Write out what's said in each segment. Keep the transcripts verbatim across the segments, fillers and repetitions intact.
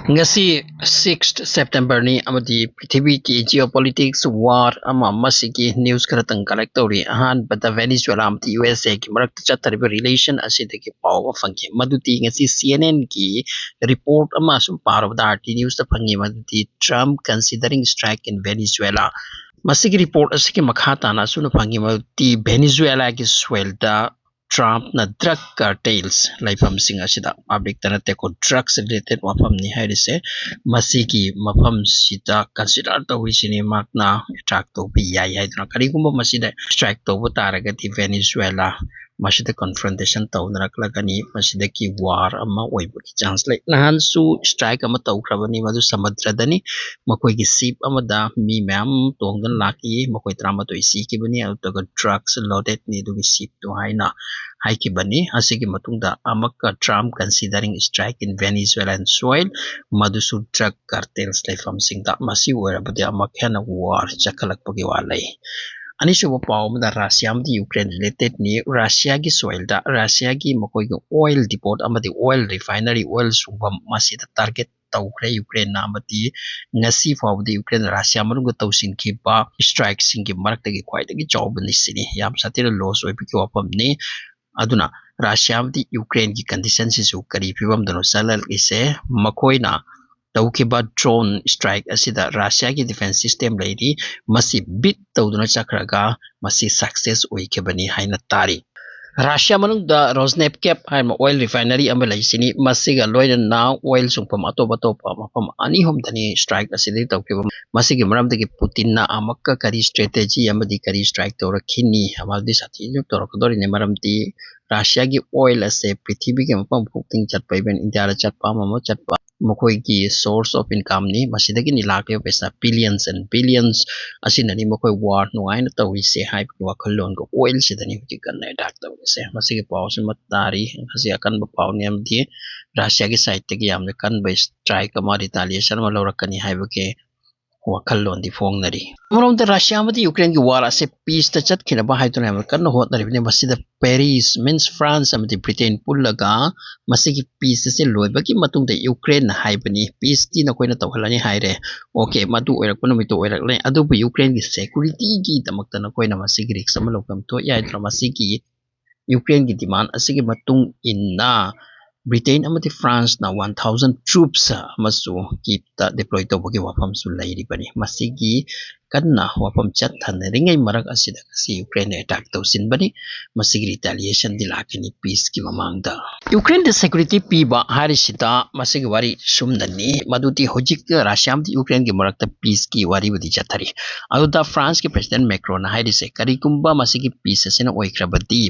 ꯉꯁꯤ sixth September ꯅꯤ ꯑꯃꯗꯤ ꯄ꯭ꯔꯤꯊꯤꯕꯤꯒꯤ geopolitics war ꯑꯃ ꯃꯁꯤꯒꯤ news ꯈꯔꯇꯪ collect ꯇꯧꯔꯤ꯫ ꯑꯍꯥꯟꯕꯗ Venezuela ꯑꯃꯗꯤ U S A ꯒꯤ ꯃꯔꯛꯇ ꯆꯠꯊꯔꯤꯕ relation ꯑꯁꯤꯗꯒꯤ ꯄꯥꯎ ꯑꯃ ꯐꯪꯈꯤ꯫ ꯃꯗꯨꯗꯤ ꯉꯁꯤ C N N ꯒꯤ report ꯑꯃ ꯁꯨꯝ ꯄꯥꯔꯨꯕꯗ, R T news ꯇ ꯐꯪꯉꯤ꯫ ꯃꯗꯨꯗꯤ Trump considering strike in Venezuela꯫ ꯃꯁꯤꯒꯤ report ꯑꯁꯤꯒꯤ ꯃꯈꯥ ꯇꯥꯅ ꯑꯁꯨꯝꯅ ꯐꯪꯉꯤ꯫ ꯃꯗꯨꯗꯤ Venezuela ꯒꯤ soil ꯗ Trump ꯅ drug cartels ꯂꯩꯐꯝꯁꯤꯡ ꯑꯁꯤꯗ, public ꯇ ꯅꯠꯇꯦꯀꯣ, drugs related ꯋꯥꯐꯝꯅꯤ ꯍꯥꯏꯔꯤꯁꯦ, ꯃꯁꯤꯒꯤ ꯃꯐꯝꯁꯤꯗ consider ꯇꯧꯔꯤꯁꯤꯅꯤ ꯃꯍꯥꯛꯅ attack ꯇꯧꯕ ꯌꯥꯏ ꯍꯥꯏꯗꯨꯅ꯫ ꯀꯔꯤꯒꯨꯝꯕ ꯃꯁꯤꯗ strike ꯇꯧꯕ ꯇꯥꯔꯒꯗꯤ Venezuela ꯃꯁꯤꯗ confrontation ꯇꯧꯅꯔꯛꯂꯒꯅꯤ, ꯃꯁꯤꯗꯒꯤ war ꯑꯃ ꯑꯣꯏꯕꯒꯤ chance ꯂꯩ꯫ ꯅꯍꯥꯟꯁꯨ strike ꯑꯃ ꯇꯧꯈ꯭ꯔꯕꯅꯤ, ꯃꯗꯨ ꯁꯃꯨꯗ꯭ꯔꯗꯅꯤ꯫ ꯃꯈꯣꯏꯒꯤ ship ꯑꯃꯗ ꯃꯤ ꯃꯌꯥꯝ ꯇꯣꯡꯗꯨꯅ ꯂꯥꯛꯏ, ꯃꯈꯣꯏ ꯇꯔꯥꯃꯥꯊꯣꯏ ꯁꯤꯈꯤꯕꯅꯤ, ꯑꯗꯨꯒ drugs loaded ꯅꯤ ꯑꯗꯨꯒꯤ ship ꯇꯨ ꯍꯥꯏꯅ ꯍꯥꯏꯈꯤꯕꯅꯤ꯫ ꯑꯁꯤꯒꯤ ꯃꯇꯨꯡꯗ ꯑꯃꯨꯛꯀ Trump considering strike in Venezuelan soil, ꯃꯗꯨꯁꯨ drug cartels ꯂꯩꯐꯝꯁꯤꯡꯗ꯫ ꯃꯁꯤ ꯑꯣꯏꯔꯕꯗꯤ ꯑꯃꯨꯛ ꯍꯦꯟꯅ war ꯆꯈꯠꯂꯛꯄꯒꯤ ꯋꯥ ꯂꯩ꯫ ꯑꯅꯤꯁꯨꯕ ꯄꯥꯎ ꯑꯃꯗ Russia ꯑꯃꯗꯤ Ukraine related ꯅꯤ꯫ Russia ꯒꯤ soil ꯗ, Russia ꯒꯤ ꯃꯈꯣꯏꯒꯤ oil depot ꯑꯃꯗꯤ oil refinery, oil ꯁꯨꯡꯐꯝ, ꯃꯁꯤꯗ target ꯇꯧꯈ꯭ꯔꯦ Ukraine ꯅ꯫ ꯑꯃꯗꯤ ꯉꯁꯤ ꯐꯥꯎꯕꯗ Ukraine ꯅ Russia ꯃꯅꯨꯡꯗ ꯇꯧꯁꯤꯟꯈꯤꯕ strike ꯁꯤꯡꯒꯤ ꯃꯔꯛꯇꯒꯤ ꯈ꯭ꯋꯥꯏꯗꯒꯤ ꯆꯥꯎꯕꯅꯤ ꯁꯤꯅꯤ꯫ ꯌꯥꯝ ꯁꯥꯊꯤꯅ loss ꯑꯣꯏꯕꯒꯤ ꯋꯥꯐꯝꯅꯤ꯫ ꯑꯗꯨꯅ Russia ꯑꯃꯗꯤ Ukraine ꯒꯤ condition ꯁꯤꯁꯨ ꯀꯔꯤ ꯐꯤꯕꯝꯗꯅꯣ ꯆꯠꯂꯛꯂꯤꯁꯦ? ꯃꯈꯣꯏꯅ ꯇꯧꯈꯤꯕ drone strike ꯑꯁꯤꯗ Russia ꯒꯤ defense system ꯂꯩꯔꯤ, ꯃꯁꯤ beat ꯇꯧꯗꯨꯅ ꯆꯠꯈ꯭ꯔꯒ ꯃꯁꯤ success ꯑꯣꯏꯈꯤꯕꯅꯤ ꯍꯥꯏꯅ ꯇꯥꯔꯤ꯫ Russia ꯃꯅꯨꯡꯗ Rosneft ꯀꯦꯞ ꯍꯥꯏꯕ oil refinery ꯑꯃ ꯂꯩꯁꯤꯅꯤ, ꯃꯁꯤꯒ ꯂꯣꯏꯅꯅ oil ꯁꯨꯡꯐꯝ ꯑꯇꯣꯞ ꯑꯇꯣꯞꯄ ꯃꯐꯝ ꯑꯅꯤ ꯑꯍꯨꯝꯗꯅꯤ strike ꯑꯁꯤꯗꯤ ꯇꯧꯈꯤꯕ꯫ ꯃꯁꯤꯒꯤ ꯃꯔꯝꯗꯒꯤ Putin ꯅ ꯑꯃꯨꯛꯀ ꯀꯔꯤ strategy ꯑꯃꯗꯤ ꯀꯔꯤ strike ꯇꯧꯔꯛꯈꯤꯅꯤ? ꯑꯃꯗꯤ ꯁꯥꯊꯤꯅ ꯇꯧꯔꯛꯀꯗꯧꯔꯤꯅꯤ, ꯃꯔꯝꯗꯤ Russia ꯒꯤ oil ꯑꯁꯦ ꯄ꯭ꯔꯤꯊꯤꯕꯤꯒꯤ ꯃꯐꯝ ꯈꯨꯗꯤꯡ ꯆꯠꯄ, even ꯏꯟꯗꯤꯌꯥꯗ ꯆꯠꯄ, ꯑꯃ ꯑꯃ ꯆꯠꯄ, ꯃꯈꯣꯏꯒꯤ source of income ꯅꯤ꯫ ꯃꯁꯤꯗꯒꯤꯅꯤ ꯂꯥꯛꯂꯤꯕ ꯄꯩꯁꯥ billions and billions ꯑꯁꯤꯅꯅꯤ ꯃꯈꯣꯏ war ꯅꯨꯡꯉꯥꯏꯅ ꯇꯧꯔꯤꯁꯦ ꯍꯥꯏꯕꯒꯤ ꯋꯥꯈꯜꯂꯣꯟꯒ oil ꯁꯤꯗꯅꯤ ꯍꯧꯖꯤꯛ ꯀꯟꯅ attack ꯇꯧꯔꯤꯁꯦ꯫ ꯃꯁꯤꯒꯤ ꯄꯥꯎꯁꯤꯃ ꯇꯥꯔꯤ꯫ ꯃꯁꯤ ꯑꯀꯟꯕ ꯄꯥꯎꯅꯤ, ꯑꯃꯗꯤ Russia ꯒꯤ side ꯇꯒꯤ ꯌꯥꯝꯅ ꯀꯟꯕ strike ꯑꯃ, retaliation ꯑꯃ ꯂꯧꯔꯛꯀꯅꯤ ꯍꯥꯏꯕꯒꯤ ꯋꯥꯈꯜꯂꯣꯟꯗꯤ ꯐꯣꯡꯅꯔꯤ꯫ ꯑꯃꯔꯣꯝꯗ ꯔꯁꯤꯌꯥ ꯑꯃꯗꯤ ꯌꯨꯀ꯭ꯔꯦꯟꯒꯤ ꯋꯥꯔ ꯑꯁꯦ ꯄꯤꯁꯇ ꯆꯠꯈꯤꯅꯕ ꯍꯥꯏꯗꯨꯅ ꯌꯥꯝꯅ ꯀꯟꯅ ꯍꯣꯠꯅꯔꯤꯕꯅꯤ꯫ ꯃꯁꯤꯗ ꯄꯦꯔꯤꯁ, means France ꯑꯃꯗꯤ ꯕ꯭ꯔꯤꯇꯦꯟ ꯄꯨꯜꯂꯒ ꯃꯁꯤꯒꯤ ꯄꯤꯁ ꯑꯁꯤ ꯂꯣꯏꯕꯒꯤ ꯃꯇꯨꯡꯗ ꯌꯨꯀ꯭ꯔꯦꯟꯅ ꯍꯥꯏꯕꯅꯤ, ꯄꯤꯁꯇꯤ ꯅꯈꯣꯏꯅ ꯇꯧꯍꯜꯂꯅꯤ ꯍꯥꯏꯔꯦ, ꯑꯣꯀꯦ, ꯃꯗꯨ ꯑꯣꯏꯔꯛꯄ ꯅꯨꯃꯤꯠꯇꯨ ꯑꯣꯏꯔꯛꯂꯦ, ꯑꯗꯨꯕꯨ ꯌꯨꯀ꯭ꯔꯦꯟꯒꯤ ꯁꯦꯀ꯭ꯌꯨꯔꯤꯇꯤꯒꯤꯗꯃꯛꯇ ꯅꯈꯣꯏꯅ ꯃꯁꯤꯒꯤ ꯔꯤꯛꯁ ꯑꯃ ꯂꯧꯐꯝ ꯊꯣꯛꯏ ꯍꯥꯏꯗꯨꯅ ꯃꯁꯤꯒꯤ ꯌꯨꯀ꯭ꯔꯦꯟꯒꯤ ꯗꯤꯃꯥꯟ ꯑꯁꯤꯒꯤ ꯃꯇꯨꯡ ꯏꯟꯅ ꯕ꯭ꯔꯤꯇꯦꯟ ꯑꯃꯗꯤ ꯐ꯭ꯔꯥꯟꯁꯅ ꯋꯥꯟ ꯊꯥꯎꯖꯟ ꯇ꯭ꯔꯨꯞꯁ ꯑꯃꯁꯨ ꯀꯤꯞꯇ ꯗꯤꯄ꯭ꯂꯣꯏ ꯇꯧꯕꯒꯤ ꯋꯥꯐꯝꯁꯨ ꯂꯩꯔꯤꯕꯅꯤ꯫ ꯃꯁꯤꯒꯤ ꯀꯟꯅ ꯋꯥꯐꯝ ꯆꯠꯊꯅꯔꯤꯉꯩ ꯃꯔꯛ ꯑꯁꯤꯗ ꯉꯁꯤ ꯌꯨꯀ꯭ꯔꯦꯟꯅ ꯑꯦꯇꯥꯛ ꯇꯧꯁꯤꯟꯕꯅꯤ꯫ ꯃꯁꯤꯒꯤ ꯔꯤꯇꯥꯂꯤꯌꯦꯁꯟꯗꯤ ꯂꯥꯛꯀꯅꯤ ꯄꯤꯁꯀꯤ ꯃꯃꯥꯡꯗ꯫ ꯌꯨꯀ꯭ꯔꯦꯟꯗ ꯁꯦꯀ꯭ꯌꯨꯔꯤꯇꯤ ꯄꯤꯕ ꯍꯥꯏꯔꯤꯁꯤꯗ ꯃꯁꯤꯒꯤ ꯋꯥꯔꯤ ꯁꯨꯝꯅꯅꯤ, ꯃꯗꯨꯗꯤ ꯍꯧꯖꯤꯛ ꯔꯁꯤꯌꯥ ꯑꯃꯗꯤ ꯌꯨꯀ꯭ꯔꯦꯟꯒꯤ ꯃꯔꯛꯇ ꯄꯤꯁꯀꯤ ꯋꯥꯔꯤꯕꯨꯗꯤ ꯆꯠꯊꯔꯤ꯫ ꯑꯗꯨꯗ ꯐ꯭ꯔꯥꯟꯁꯀꯤ ꯄ꯭ꯔꯦꯁꯤꯗꯦꯟ ꯃꯦꯀ꯭ꯔꯣꯟꯅ ꯍꯥꯏꯔꯤꯁꯦ, ꯀꯔꯤꯒꯨꯝꯕ ꯃꯁꯤꯒꯤ ꯄꯤꯁ ꯑꯁꯤꯅ ꯑꯣꯏꯈ꯭ꯔꯕꯗꯤ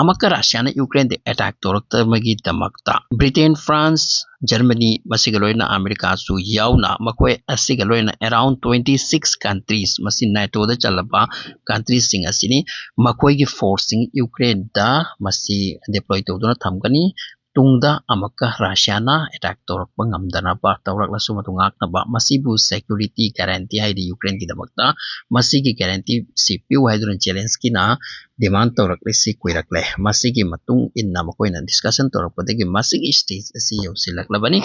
ꯑꯃꯨꯛꯀ ꯔꯁꯤꯌꯥꯅ ꯌꯨꯀ꯭ꯔꯦꯟꯗ ꯑꯦꯇꯥꯛ ꯇꯧꯔꯛꯇꯕꯒꯤꯗꯃꯛꯇ ꯕ꯭ꯔꯤꯇꯦꯟ, ꯐ꯭ꯔꯥꯟꯁ, ꯖꯔꯃꯅꯤ, ꯃꯁꯤꯒ ꯂꯣꯏꯅꯅ ꯑꯃꯦꯔꯤꯀꯥꯁꯨ ꯌꯥꯎꯅ, ꯃꯈꯣꯏ ꯑꯁꯤꯒ ꯂꯣꯏꯅꯅ around twenty six countries, ꯃꯁꯤ ꯅꯦꯇꯣꯗ ꯆꯜꯂꯕ ꯀꯟꯇ꯭ꯔꯤꯁꯤꯡ ꯑꯁꯤꯅꯤ, ꯃꯈꯣꯏꯒꯤ ꯐꯣꯔꯁꯁꯤꯡ ꯌꯨꯀ꯭ꯔꯦꯟꯗ ꯃꯁꯤ ꯗꯤꯄ꯭ꯂꯣꯏ ꯇꯧꯗꯨꯅ ꯊꯝꯒꯅꯤ꯫ ꯇꯨꯡꯗ ꯑꯃꯨꯛꯀ ꯔꯁꯤꯌꯥꯅ ꯑꯦꯇꯥꯛ ꯇꯧꯔꯛꯄ ꯉꯝꯗꯅꯕ, ꯇꯧꯔꯛꯂꯁꯨ ꯃꯗꯨ ꯉꯥꯛꯅꯕ, ꯃꯁꯤꯕꯨ ꯁꯦꯀ꯭ꯌꯨꯔꯤꯇꯤ ꯒꯥꯔꯦꯟꯇꯤ ꯍꯥꯏꯔꯤ ꯌꯨꯀ꯭ꯔꯦꯟꯒꯤꯗꯃꯛꯇ꯫ ꯃꯁꯤꯒꯤ ꯒꯥꯔꯦꯟꯇꯤꯁꯤ ꯄꯤꯌꯨ ꯍꯥꯏꯗꯨꯅ ꯖꯦꯂꯦꯟꯁꯀꯤꯅ ꯗꯤꯃꯥꯟ ꯇꯧꯔꯛꯂꯤꯁꯤ ꯀꯨꯏꯔꯛꯂꯦ꯫ ꯃꯁꯤꯒꯤ ꯃꯇꯨꯡ ꯏꯟꯅ ꯃꯈꯣꯏꯅ ꯗꯤꯁꯀꯁꯟ ꯇꯧꯔꯛꯄꯗꯒꯤ ꯃꯁꯤꯒꯤ ꯁ꯭ꯇꯦꯖ ꯑꯁꯤ ꯌꯧꯁꯤꯜꯂꯛꯂꯕꯅꯤ꯫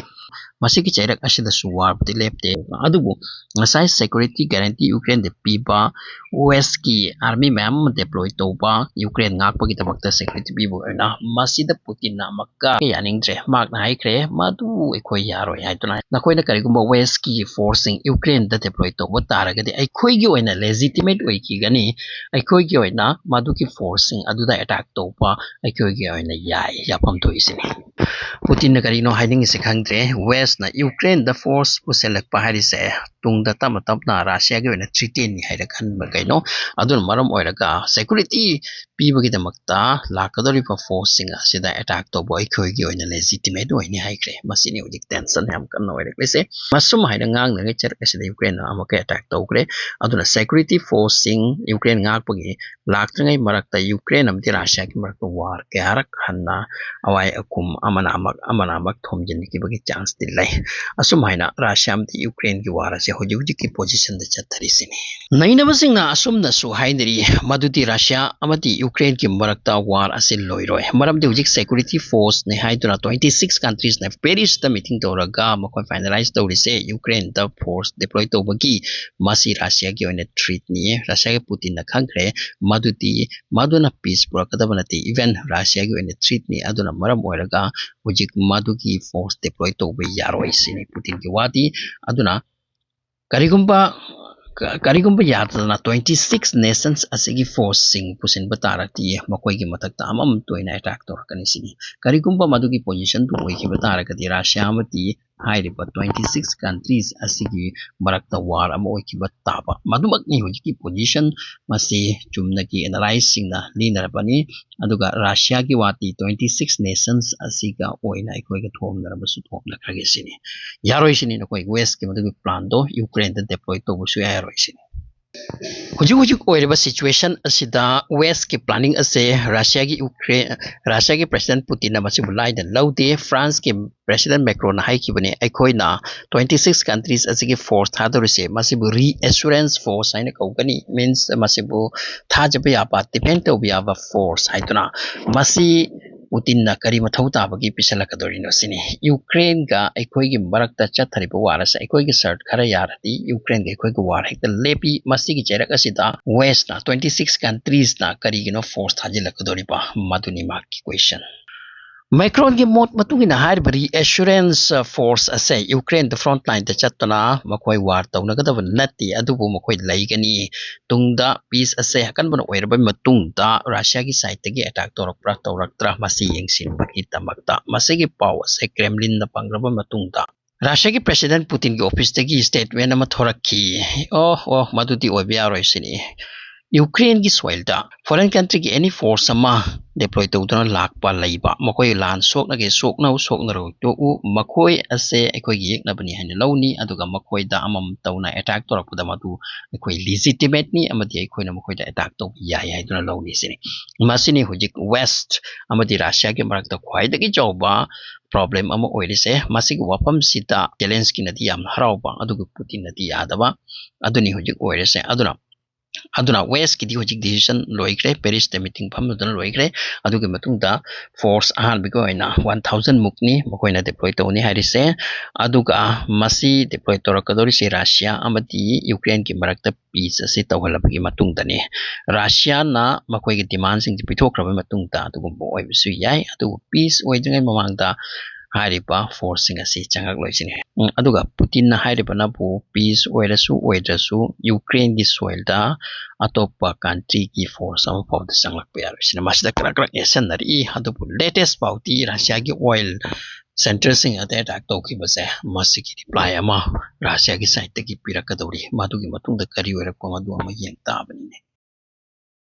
ꯃꯁꯤꯒꯤ ꯆꯩꯔꯛ ꯑꯁꯤꯗꯁꯨ ꯋꯥꯔꯕꯨꯗꯤ ꯂꯦꯞꯇꯦ, ꯑꯗꯨꯕꯨ ꯉꯁꯥꯏ ꯁꯦꯀ꯭ꯌꯨꯔꯤꯇꯤ ꯒꯥꯔꯦꯟꯇꯤ ꯌꯨꯀ꯭ꯔꯦꯟꯗ ꯄꯤꯕ, ꯋꯦꯁꯀꯤ ꯑꯥꯔꯃꯤ ꯃꯌꯥꯝ ꯑꯃ ꯗꯤꯄ꯭ꯂꯣꯏ ꯇꯧꯕ, ꯌꯨꯀ꯭ꯔꯦꯟ ꯉꯥꯛꯄꯒꯤꯗꯃꯛꯇ ꯁꯦꯀ꯭ꯌꯨꯔꯤꯇꯤ ꯄꯤꯕ ꯑꯣꯏꯅ ꯃꯁꯤꯗ ꯄꯨꯇꯤꯟꯅ ꯑꯃꯨꯛꯀ ꯌꯥꯅꯤꯡꯗ꯭ꯔꯦ꯫ ꯃꯍꯥꯛꯅ ꯍꯥꯏꯈ꯭ꯔꯦ, "ꯃꯗꯨ ꯑꯩꯈꯣꯏ ꯌꯥꯔꯣꯏ" ꯍꯥꯏꯗꯨꯅ꯫ "ꯅꯈꯣꯏꯅ ꯀꯔꯤꯒꯨꯝꯕ ꯋꯦꯁꯀꯤ ꯐꯣꯔꯁꯁꯤꯡ ꯌꯨꯀ꯭ꯔꯦꯟꯗ ꯗꯤꯄ꯭ꯂꯣꯏ ꯇꯧꯕ ꯇꯥꯔꯒꯗꯤ ꯑꯩꯈꯣꯏꯒꯤ ꯑꯣꯏꯅ ꯂꯦꯖꯤꯇꯤꯃꯦꯠ ꯑꯣꯏꯈꯤꯒꯅꯤ, ꯑꯩꯈꯣꯏꯒꯤ ꯑꯣꯏꯅ ꯃꯗꯨꯒꯤ ꯐꯣꯔꯁꯁꯤꯡ ꯑꯗꯨꯗ ꯑꯦꯇꯥꯛ ꯇꯧꯕ ꯑꯩꯈꯣꯏꯒꯤ ꯑꯣꯏꯅ ꯌꯥꯏ", ꯌꯥꯐꯝ ꯊꯣꯛꯏꯁꯤꯅꯤ꯫ ꯄꯨꯇꯤꯟꯅ ꯀꯔꯤꯅꯣ ꯍꯥꯏꯅꯤꯡꯉꯤꯁꯦ ꯈꯪꯗ꯭ꯔꯦ꯫ ꯋꯦꯁꯅ ꯌꯨꯀ꯭ꯔꯦꯟꯗ ꯐꯣꯔꯁ ꯄꯨꯁꯤꯜꯂꯛꯄ ꯍꯥꯏꯔꯤꯁꯦ ꯇꯨꯡꯗ ꯇꯞꯅ ꯇꯞꯅ ꯔꯁꯤꯌꯥꯒꯤ ꯑꯣꯏꯅ ꯊ꯭ꯔꯤꯇꯦꯟꯅꯤ ꯍꯥꯏꯔ ꯈꯟꯕ ꯀꯩꯅꯣ꯫ ꯑꯗꯨꯅ ꯃꯔꯝ ꯑꯣꯏꯔꯒ ꯁꯦꯀ꯭ꯌꯨꯔꯤꯇꯤ ꯄꯤꯕꯒꯤꯗꯃꯛꯇ ꯂꯥꯛꯀꯗꯧꯔꯤꯕ ꯐꯣꯔꯁꯁꯤꯡ ꯑꯁꯤꯗ ꯑꯦꯇꯥꯛ ꯇꯧꯕ ꯑꯩꯈꯣꯏꯒꯤ ꯑꯣꯏꯅ ꯂꯦꯖꯤꯇꯤꯃꯦꯠ ꯑꯣꯏꯅꯤ ꯍꯥꯏꯈ꯭ꯔꯦ꯫ ꯃꯁꯤꯅꯤ ꯍꯧꯖꯤꯛ ꯇꯦꯟꯁꯟ ꯌꯥꯝ ꯀꯟꯅ ꯑꯣꯏꯔꯛꯂꯤꯁꯦ꯫ ꯃꯁꯨꯝ ꯍꯥꯏꯅ ꯉꯥꯡꯅꯉꯩ ꯆꯔꯛ ꯑꯁꯤꯗ ꯌꯨꯀ꯭ꯔꯦꯟꯅ ꯑꯃꯨꯛꯀ ꯑꯦꯇꯥꯛ ꯇꯧꯈ꯭ꯔꯦ꯫ ꯑꯗꯨꯅ ꯁꯦꯀ꯭ꯌꯨꯔꯤꯇꯤ ꯐꯣꯔꯁꯁꯤꯡ ꯌꯨꯀ꯭ꯔꯦꯟ ꯉꯥꯛꯄꯒꯤ ꯂꯥꯛꯇ꯭ꯔꯤꯉꯩ ꯃꯔꯛꯇ ꯌꯨꯀ꯭ꯔꯦꯟ ꯑꯃꯗꯤ ꯔꯁꯤꯌꯥꯒꯤ ꯃꯔꯛꯇ ꯋꯥꯔ ꯀꯌꯥꯔꯛ ꯍꯟꯅ ꯑꯋꯥꯏ ꯑꯈꯨꯝ ꯑꯃꯅ ꯑꯃ ꯑꯃꯅ ꯑꯃ ꯊꯣꯝꯖꯤꯟꯈꯤꯕꯒꯤ ꯆꯥꯟꯁꯇꯤ ꯂꯩ꯫ ꯑꯁꯨꯝ ꯍꯥꯏꯅ ꯔꯁꯤꯌꯥ ꯑꯃꯗꯤ ꯌꯨꯀ꯭ꯔꯦꯟꯒꯤ ꯋꯥꯔ ꯑꯁꯤ ꯍꯧꯖꯤꯛ ꯍꯧꯖꯤꯛꯀꯤ ꯄꯣꯖꯤꯁꯟꯗ ꯆꯠꯊꯔꯤꯁꯤꯅꯤ꯫ ꯅꯩꯅꯕꯁꯤꯡꯅ ꯑꯁꯨꯝꯅꯁꯨ ꯍꯥꯏꯅꯔꯤ, ꯃꯗꯨꯗꯤ ꯔꯁꯤꯌꯥ ꯑꯃꯗꯤ ꯌꯨꯀ꯭ꯔꯦꯟꯒꯤ ꯃꯔꯛꯇ ꯋꯥꯔ ꯑꯁꯤ ꯂꯣꯏꯔꯣꯏ, ꯃꯔꯝꯗꯤ ꯍꯧꯖꯤꯛ ꯁꯦꯀ꯭ꯌꯨꯔꯤꯇꯤ ꯐꯣꯔꯁꯅꯤ ꯍꯥꯏꯗꯨꯅ ꯇ꯭ꯋꯦꯟꯇꯤ ꯁꯤꯛꯁ ꯀꯟꯇ꯭ꯔꯤꯁꯅ ꯄꯦꯔꯤꯁꯇ ꯃꯤꯇꯤꯡ ꯇꯧꯔꯒ ꯃꯈꯣꯏ ꯐꯥꯏꯅꯦꯂꯥꯏꯁ ꯇꯧꯔꯤꯁꯦ ꯌꯨꯀ꯭ꯔꯦꯟꯗ ꯐꯣꯔꯁ ꯗꯤꯄ꯭ꯂꯣꯏ ꯇꯧꯕꯒꯤ꯫ ꯃꯁꯤ ꯔꯁꯤꯌꯥꯒꯤ ꯑꯣꯏꯅ ꯊ꯭ꯔꯤꯠꯅꯤ꯫ ꯔꯁꯤꯌꯥꯒꯤ ꯄꯨꯇꯤꯟꯅ ꯈꯪꯈ꯭ꯔꯦ ꯃꯗꯨꯗꯤ ꯃꯗꯨꯅ ꯄꯤꯁ ꯄꯨꯔꯛꯀꯗꯕ ꯅꯠꯇꯦ, ꯏꯚꯟ ꯔꯁꯤꯌꯥꯒꯤ ꯑꯣꯏꯅ ꯊ꯭ꯔꯤꯠꯅꯤ꯫ ꯑꯗꯨꯅ ꯃꯔꯝ ꯑꯣꯏꯔꯒ ꯍꯧꯖꯤꯛ ꯃꯗꯨꯒꯤ ꯐꯣꯔꯁ ꯗꯤꯄ꯭ꯂꯣꯏ ꯇꯧꯕ ꯌꯥꯔꯣꯏ ꯁꯤꯅꯤ ꯄꯨꯇꯤꯟꯒꯤ ꯋꯥꯗꯤ꯫ ꯑꯗꯨꯅ ꯀꯔꯤꯒꯨꯝꯕ ꯀꯔꯤꯒꯨꯝꯕ ꯌꯥꯗꯅ ꯇ꯭ꯋꯦꯟꯇꯤ ꯁꯤꯛꯁ ꯅꯦꯁꯟꯁ ꯑꯁꯤꯒꯤ ꯐꯣꯔꯁꯁꯤꯡ ꯄꯨꯁꯤꯟꯕ ꯇꯥꯔꯗꯤ ꯃꯈꯣꯏꯒꯤ ꯃꯊꯛꯇ ꯑꯃꯃꯝꯇ ꯑꯣꯏꯅ ꯑꯦꯇꯥꯛ ꯇꯧꯔꯛꯀꯅꯤ ꯁꯤꯅꯤ꯫ ꯀꯔꯤꯒꯨꯝꯕ ꯃꯗꯨꯒꯤ ꯄꯣꯖꯤꯁꯟꯗꯨ ꯑꯣꯏꯈꯤꯕ ꯇꯥꯔꯒꯗꯤ ꯔꯁꯤꯌꯥ ꯑꯃꯗꯤ ꯍꯥꯏꯔꯤꯕ ꯇ꯭ꯋꯦꯟꯇꯤ ꯁꯤꯛꯁ ꯀꯟꯇ꯭ꯔꯤꯁ ꯑꯁꯤꯒꯤ ꯃꯔꯛꯇ ꯋꯥꯔ ꯑꯃ ꯑꯣꯏꯈꯤꯕ ꯇꯥꯕ꯫ ꯃꯗꯨꯃꯛꯅꯤ ꯍꯧꯖꯤꯛꯀꯤ ꯄꯣꯖꯤꯁꯟ꯫ ꯃꯁꯤ ꯆꯨꯝꯅꯒꯤ ꯑꯦꯅꯥꯂꯥꯏꯁꯁꯤꯡꯅ ꯂꯤꯅꯔꯕꯅꯤ꯫ ꯑꯗꯨꯒ ꯔꯁꯤꯌꯥꯒꯤ ꯋꯥꯗꯤ ꯇ꯭ꯋꯦꯟꯇꯤ ꯁꯤꯛꯁ ꯅꯦꯁꯟꯁ ꯑꯁꯤꯒ ꯑꯣꯏꯅ ꯑꯩꯈꯣꯏꯒ ꯊꯣꯝꯅꯔꯕꯁꯨ ꯊꯣꯝꯅꯈ꯭ꯔꯒꯦ ꯁꯤꯅꯤ꯫ ꯌꯥꯔꯣꯏ ꯁꯤꯅꯤ ꯅꯈꯣꯏ ꯋꯦꯁꯀꯤ ꯃꯗꯨꯒꯤ ꯄ꯭ꯂꯥꯟꯗꯣ ꯌꯨꯀ꯭ꯔꯦꯟꯗ ꯗꯦꯄ꯭ꯂꯣꯏ ꯇꯧꯕꯁꯨ ꯌꯥꯔꯣꯏ ꯁꯤꯅꯤ꯫ ꯍꯧꯖꯤꯛ ꯍꯧꯖꯤꯛ ꯑꯣꯏꯔꯤꯕ ꯁꯤꯆꯨꯋꯦꯁꯟ ꯑꯁꯤꯗ ꯋꯦꯁꯀꯤ ꯄ꯭ꯂꯥꯅꯤꯡ ꯑꯁꯦ ꯔꯁꯤꯌꯥꯒꯤ ꯌꯨꯀ꯭ꯔꯦꯟ ꯔꯁꯤꯌꯥꯒꯤ ꯄ꯭ꯔꯦꯁꯤꯗꯦꯟ ꯄꯨꯇꯤꯟꯅ ꯃꯁꯤꯕꯨ ꯂꯥꯏꯗ ꯂꯧꯗꯦ꯫ ꯐ꯭ꯔꯥꯟꯁꯀꯤ ꯄ꯭ꯔꯦꯁꯤꯗꯦꯟ ꯃꯦꯀ꯭ꯔꯣꯟꯅ ꯍꯥꯏꯈꯤꯕꯅꯤ, ꯑꯩꯈꯣꯏꯅ ꯇ꯭ꯋꯦꯟꯇꯤ ꯁꯤꯛꯁ ꯀꯟꯇ꯭ꯔꯤꯁ ꯑꯁꯤꯒꯤ ꯐꯣꯔꯁ ꯊꯥꯗꯣꯔꯤꯁꯦ ꯃꯁꯤꯕꯨ ꯔꯤꯑꯦꯁꯨꯔꯦꯟꯁ ꯐꯣꯔꯁ ꯍꯥꯏꯅ ꯀꯧꯒꯅꯤ꯫ ꯃꯤꯟꯁ ꯃꯁꯤꯕꯨ ꯊꯥꯖꯕ ꯌꯥꯕ, ꯗꯤꯄꯦꯟ ꯇꯧꯕ ꯌꯥꯕ ꯐꯣꯔꯁ ꯍꯥꯏꯗꯨꯅ꯫ ꯃꯁꯤ ꯄꯨꯇꯤꯟꯅ ꯀꯔꯤ ꯃꯊꯧ ꯇꯥꯕꯒꯤ ꯄꯤꯁꯜꯂꯛꯀꯗꯧꯔꯤꯅꯣ ꯁꯤꯅꯤ꯫ ꯌꯨꯀ꯭ꯔꯦꯟꯒ ꯑꯩꯈꯣꯏꯒꯤ ꯃꯔꯛꯇ ꯆꯠꯊꯔꯤꯕ ꯋꯥꯔ ꯑꯁꯦ ꯑꯩꯈꯣꯏꯒꯤ ꯁꯔꯠ ꯈꯔ ꯌꯥꯔꯗꯤ ꯌꯨꯀ꯭ꯔꯦꯟꯒ ꯑꯩꯈꯣꯏꯒꯤ ꯋꯥꯔ ꯍꯦꯛꯇ ꯂꯦꯞꯄꯤ꯫ ꯃꯁꯤꯒꯤ ꯆꯩꯔꯛ ꯑꯁꯤꯗ ꯋꯦꯁꯅ, ꯇ꯭ꯋꯦꯟꯇꯤ ꯁꯤꯛꯁ ꯀꯟꯇ꯭ꯔꯤꯁꯅ ꯀꯔꯤꯒꯤꯅꯣ ꯐꯣꯔꯁ ꯊꯥꯖꯤꯜꯂꯛꯀꯗꯧꯔꯤꯕ? ꯃꯗꯨꯅꯤ ꯃꯍꯥꯛꯀꯤ ꯀꯣꯏꯁꯟ꯫ ꯃꯦꯀ꯭ꯔꯣꯟꯒꯤ ꯃꯣꯠ ꯃꯇꯨꯡ ꯏꯟꯅ ꯍꯥꯏꯔꯤꯕ ꯔꯤꯑꯦꯁꯨꯔꯦꯟꯁ ꯐꯣꯔꯁ ꯑꯁꯦ ꯌꯨꯀ꯭ꯔꯦꯟꯗ ꯐ꯭ꯔꯣꯟꯠ ꯂꯥꯏꯟꯗ ꯆꯠꯇꯨꯅ ꯃꯈꯣꯏ ꯋꯥꯔ ꯇꯧꯅꯒꯗꯕ ꯅꯠꯇꯦ, ꯑꯗꯨꯕꯨ ꯃꯈꯣꯏ ꯂꯩꯒꯅꯤ꯫ ꯇꯨꯡꯗ ꯄꯤꯁ ꯑꯁꯦ ꯑꯀꯟꯕꯅ ꯑꯣꯏꯔꯕ ꯃꯇꯨꯡꯗ ꯔꯁꯤꯌꯥꯒꯤ ꯁꯥꯏꯠꯇꯒꯤ ꯑꯦꯇꯥꯛ ꯇꯧꯔꯛꯄ꯭ꯔꯥ ꯇꯧꯔꯛꯇ꯭ꯔꯥ ꯃꯁꯤ ꯌꯦꯡꯁꯤꯟꯕꯒꯤꯗꯃꯛꯇ꯫ ꯃꯁꯤꯒꯤ ꯄꯥꯎ ꯑꯁꯦ ꯀ꯭ꯔꯦꯝꯂꯤꯟꯅ ꯐꯪꯂꯕ ꯃꯇꯨꯡꯗ ꯔꯁꯤꯌꯥꯒꯤ ꯄ꯭ꯔꯦꯁꯤꯗꯦꯟ ꯄꯨꯇꯤꯟꯒꯤ ꯑꯣꯐꯤꯁꯇꯒꯤ ꯁ꯭ꯇꯦꯠꯃꯦꯟ ꯑꯃ ꯊꯣꯔꯛꯈꯤ꯫ ꯑꯣ, ꯑꯣ, ꯃꯗꯨꯗꯤ ꯑꯣꯏꯕ ꯌꯥꯔꯣꯏ ꯁꯤꯅꯤ꯫ ꯌꯨꯀ꯭ꯔꯦꯟꯒꯤ soilꯗ foreign countryꯒꯤ any force ꯑꯃ deploy ꯇꯧꯗꯨꯅ ꯂꯥꯛꯄ ꯂꯩꯕ, ꯃꯈꯣꯏ ꯂꯥꯟ ꯁꯣꯛꯅꯒꯦ ꯁꯣꯛꯅꯧ, ꯁꯣꯛꯅꯔꯣꯏ ꯇꯣꯛꯎ, ꯃꯈꯣꯏ ꯑꯁꯦ ꯑꯩꯈꯣꯏꯒꯤ ꯌꯦꯛꯅꯕꯅꯤ ꯍꯥꯏꯅ ꯂꯧꯅꯤ, ꯑꯗꯨꯒ ꯃꯈꯣꯏꯗ ꯑꯃꯃꯝ ꯇꯧꯅ attack ꯇꯧꯔꯛꯄꯗ ꯃꯗꯨ ꯑꯩꯈꯣꯏ legitimateꯅꯤ ꯑꯃꯗꯤ ꯑꯩꯈꯣꯏꯅ ꯃꯈꯣꯏꯗ attack ꯇꯧꯕ ꯌꯥꯏ ꯍꯥꯏꯗꯨꯅ ꯂꯧꯅꯤ ꯁꯤꯅꯤ꯫ ꯃꯁꯤꯅꯤ ꯍꯧꯖꯤꯛ West ꯑꯃꯗꯤ ꯔꯁꯤꯌꯥꯒꯤ ꯃꯔꯛꯇ ꯈ꯭ꯋꯥꯏꯗꯒꯤ ꯆꯥꯎꯕ problem ꯑꯃ ꯑꯣꯏꯔꯤꯁꯦ꯫ ꯃꯁꯤꯒꯤ ꯋꯥꯐꯝꯁꯤꯗ ꯖꯦꯂꯦꯟꯁꯀꯤꯅꯗꯤ ꯌꯥꯝ ꯍꯔꯥꯎꯕ, ꯑꯗꯨꯒ ꯄꯨꯇꯤꯟꯅꯗꯤ ꯌꯥꯗꯕ, ꯑꯗꯨꯅꯤ ꯍꯧꯖꯤꯛ ꯑꯣꯏꯔꯤꯁꯦ꯫ ꯑꯗꯨꯅ ꯑꯗꯨꯅ Westꯀꯤꯗꯤ ꯍꯧꯖꯤꯛ decision ꯂꯣꯏꯈ꯭ꯔꯦ, Parisꯇ meeting ꯐꯝꯗꯨꯅ ꯂꯣꯏꯈ꯭ꯔꯦ꯫ ꯑꯗꯨꯒꯤ ꯃꯇꯨꯡꯗ force ꯑꯍꯥꯟꯕꯒꯤ ꯑꯣꯏꯅ one thousand ꯃꯨꯛꯅꯤ ꯃꯈꯣꯏꯅ deploy ꯇꯧꯅꯤ ꯍꯥꯏꯔꯤꯁꯦ꯫ ꯑꯗꯨꯒ ꯃꯁꯤ deploy ꯇꯧꯔꯛꯀꯗꯧꯔꯤꯁꯦ ꯔꯁꯤꯌꯥ ꯑꯃꯗꯤ ꯌꯨꯀ꯭ꯔꯦꯟꯒꯤ ꯃꯔꯛꯇ peace ꯑꯁꯤ ꯇꯧꯍꯜꯂꯕꯒꯤ ꯃꯇꯨꯡꯗꯅꯤ꯫ ꯔꯁꯤꯌꯥꯅ ꯃꯈꯣꯏꯒꯤ demandꯁꯤꯡꯁꯤ ꯄꯤꯊꯣꯛꯈ꯭ꯔꯕ ꯃꯇꯨꯡꯗ ꯑꯗꯨꯒꯨꯝꯕ ꯑꯣꯏꯕꯁꯨ ꯌꯥꯏ꯫ ꯑꯗꯨꯕꯨ peace ꯑꯣꯏꯗ꯭ꯔꯤꯉꯩ ꯃꯃꯥꯡꯗ ꯍꯥꯏꯔꯤꯕ forceꯁꯤꯡ ꯑꯁꯤ ꯆꯪꯉꯛꯂꯣꯏꯁꯤꯅꯤ꯫ ꯎꯝ, ꯑꯗꯨꯒ ꯄꯨꯇꯤꯟꯅ ꯍꯥꯏꯔꯤꯕꯅꯕꯨ peace ꯑꯣꯏꯔꯁꯨ ꯑꯣꯏꯗ꯭ꯔꯁꯨ ꯌꯨꯀ꯭ꯔꯦꯟꯒꯤ soilꯗ ꯑꯇꯣꯞꯄ countryꯒꯤ force ꯑꯃ ꯐꯥꯎꯗ ꯆꯪꯂꯛꯄ ꯌꯥꯔꯣꯏ ꯁꯤꯅ ꯃꯁꯤꯗ ꯀꯔꯛ ꯀꯔꯛ ꯌꯦꯠꯁꯟꯅꯔꯛꯏ꯫ ꯑꯗꯨꯕꯨ latest ꯄꯥꯎꯗꯤ ꯔꯁꯤꯌꯥꯒꯤ oil centreꯁꯤꯡ ꯑꯗ attack ꯇꯧꯈꯤꯕꯁꯦ ꯃꯁꯤꯒꯤ reply ꯑꯃ ꯔꯁꯤꯌꯥꯒꯤ sideꯇꯒꯤ ꯄꯤꯔꯛꯀꯗꯧꯔꯤ꯫ ꯃꯗꯨꯒꯤ ꯃꯇꯨꯡꯗ ꯀꯔꯤ ꯑꯣꯏꯔꯛꯄ ꯃꯗꯨ ꯑꯃ ꯌꯦꯡ ꯇꯥꯕꯅꯤꯅꯦ꯫